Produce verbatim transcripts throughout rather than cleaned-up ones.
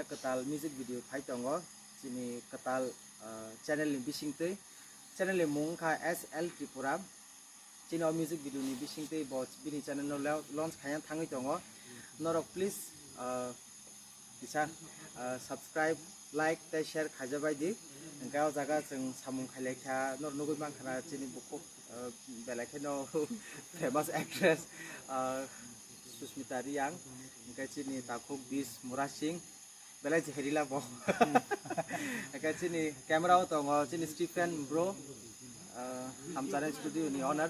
Kwtal music video phai tongo chini kwtal, ah, channel ni bisingtwi. Channel ni mung wngkha S L Tripura. Chini o music video ni bisingtwi bo bini channel no la-, launch khaina thangwi tongo. Norok please, ah, kisa, ah, subscribe, like tei share khaijabai di. Hwnkhe o jaga chwng samung khailai kha, nor nugwi mankha na chini bukhuk, ah, belai kheno famous actress, ah, Susmita Reang, hwnkhe chini takhuk Bish Murasing, belai je herila bo. Hwnkhe chini camera o tongo chini Stephen bro, ah, Hamcharai Studio ni owner.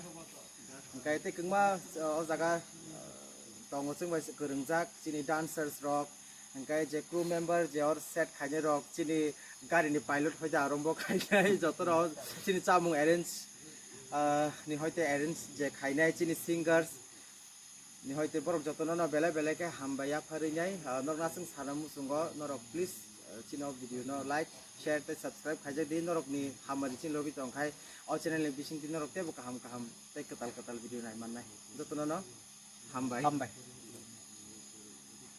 Hwnkhe tei kwbangma, ah, o jaga, ah, tongo chwng bai kwrwngjak chini dancers rok, hwnkhe je crew member je or set khainai rok chini gari ni pilot hoide arombo khainai joto rok chini chamung arrange, ah, ni hoite arrange je khainai chini singers ni hoite borok jotono no belai belai khe hambai yapharwi nai, ah, norok nasing sana muchungo norok please, ah, chini o video no like, share tei subscribe khaijak di, norok ni hamari chini logi tongkhai o channel ni bisingtwi norok teibo kaham kaham tei kwtal kwtal video nai mannai. Jotono no hambai. Hambai.